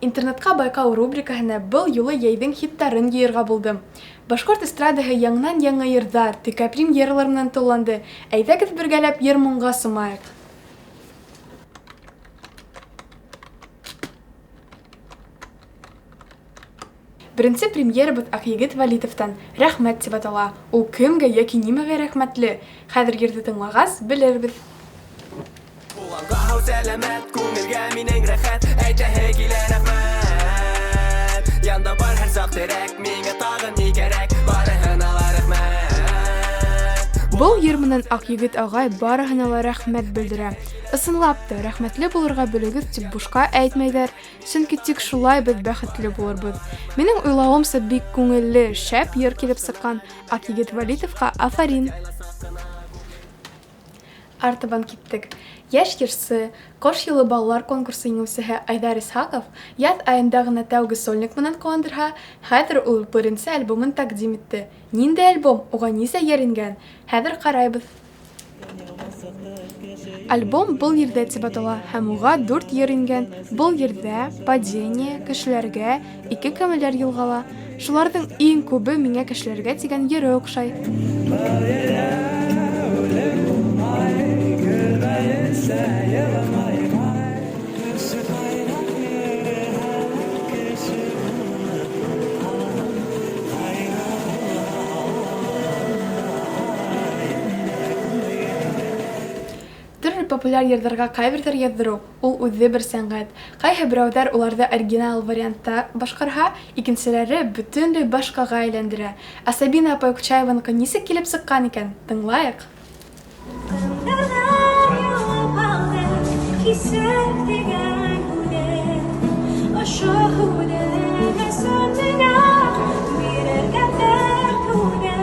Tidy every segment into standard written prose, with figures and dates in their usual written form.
Интернетҡа байҡау рубрикаһына был юлы йәйҙең хиттарын йыйырға булдым. Башҡорт эстрадаһы яңынан-яңы йырҙар, текә премьералар менән тулланды. Әйҙәгеҙ бергәләп йыр-моңға сумайыҡ. Беренсе премьерабыҙ Аҡъегет Вәлитовтан «Рәхмәт» тип атала. Ул кемгә йәки нимәгә рәхмәтле? Хәҙер йырҙы тыңлағас, белербеҙ. Булғанға һау сәләмәт, күңелгә минең рәхәт, әйтәһе килә рәхмәт. Янда бар һәр саҡ терәк, миңә тағын ни кәрәк, барыһына ла рәхмәт. Был йыр менән Аҡъегет ағай барыһына ла рәхмәт белдерә. Ысынлап та, рәхмәтле булырға белегеҙ тип бушҡа әйтмәйҙәр. Сөнки тик шулай беҙ бәхетле булырбыҙ. Минең уйлауымса, бик күңелле, шәп йыр килеп сыҡҡан. Аҡъегет Вәлитовҡа афарин! Артабан киттек. Йәш йырсы, Ҡош йылы балалар конкурсы еңеүсеһе Айҙар Исхаҡов яҙ айында ғына тәүге сольник менән ҡыуандырһа, хәҙер ул беренсе альбомын тәҡдим итте. Ниндәй альбом, уға нисә йыр ингән? Хәҙер ҡарайбыҙ. Альбом Был ерҙә тип атала һәм уға дүрт йыр ингән. Был ерҙә, Падение, Кешеләргә, Ике кәмәләр йылғала. Шуларҙың иң күбе миңә Кешеләргә тигән йыры оҡшай. Был ерҙә үлеп булмай, көлмәйенсә йыламай. Кеше ҡайҙа йөрөһә лә, кеше булып ҡалһын, ҡайҙа булһа ауылында, инде күңелдә. Төрлө популяр йырҙарға каверҙар яҙҙырыу ул үҙе бер сәнғәт. Ҡайһы берәүҙәр уларҙы оригинал вариантта башҡарһа, икенселәре бөтөнләй башҡаға әйләндерә. Ә Сабина апай Кучаеваныҡы нисек килеп сыҡҡан икән? Тыңлайыҡ. Тулҡындарҙан яуып алды кисер тигән һүҙен. Ошо һүҙең өсөн миңә бирергә бер түҙем.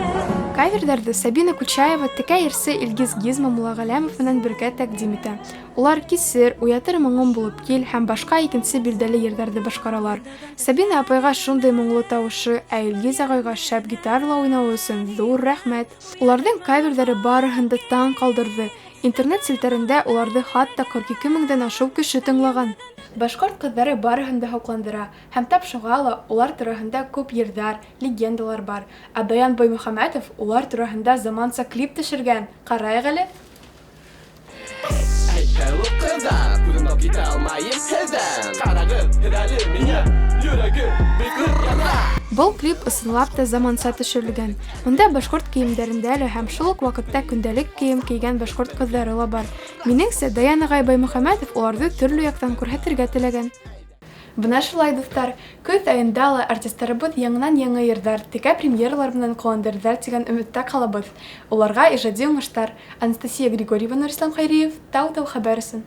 Каверҙарҙы Сабина Кучаева текә йырсы Илгиз Гизмо Муллағәләмов менән бергә тәҡдим итә. Улар Кисер, Уятыр моңом булып кил һәм башҡа икенсе билдәле йырҙарҙы башҡаралар. Сабина апайға шундай моңло тауышы, ә Илгиз ағайға шәп гитарала уйнауы өсөн ҙур рәхмәт. Уларҙың каверҙары барыһын да таң ҡалдырҙы. Интернет селтәрендә уларҙы хатта 42 меңдән ашыу кеше тыңлаған. Башҡорт ҡыҙҙары барыһын да һоҡландыра һәм тап шуға ла улар тураһында күп йырҙар, легендалар бар. Ә Даян Баймөхәмәтов улар тураһында заманса клип төшөргән. Ҡарайыҡ әле. Әй, һылыу ҡыҙҙар, күҙемде алып китә алмайым һеҙҙән. Ҡарағыҙ, һеҙ әле миңә, йөрәгем бик ныҡ яна. Был клип ысынлап та заманса төшөрөлгән. Унда башҡорт кейемдәрендә лә һәм шул уҡ ваҡытта көндәлек кейем кейгән башҡорт ҡыҙҙары ла бар. Минеңсә, Даян ағай Баймөхәмәтов уларҙы төрлө яҡтан күрһәтергә теләгән. Бына шулай, дуҫтар, көҙ айында ла артистарыбыҙ яңынан-яңы йырҙар, текә премьералар менән ҡыуандырҙар тигән өмөттә ҡалабыҙ. Уларға ижади уңыштар. Анастасия Григорьева, Нурислам Хәйриев, Тау-Тау хәбәр өсөн.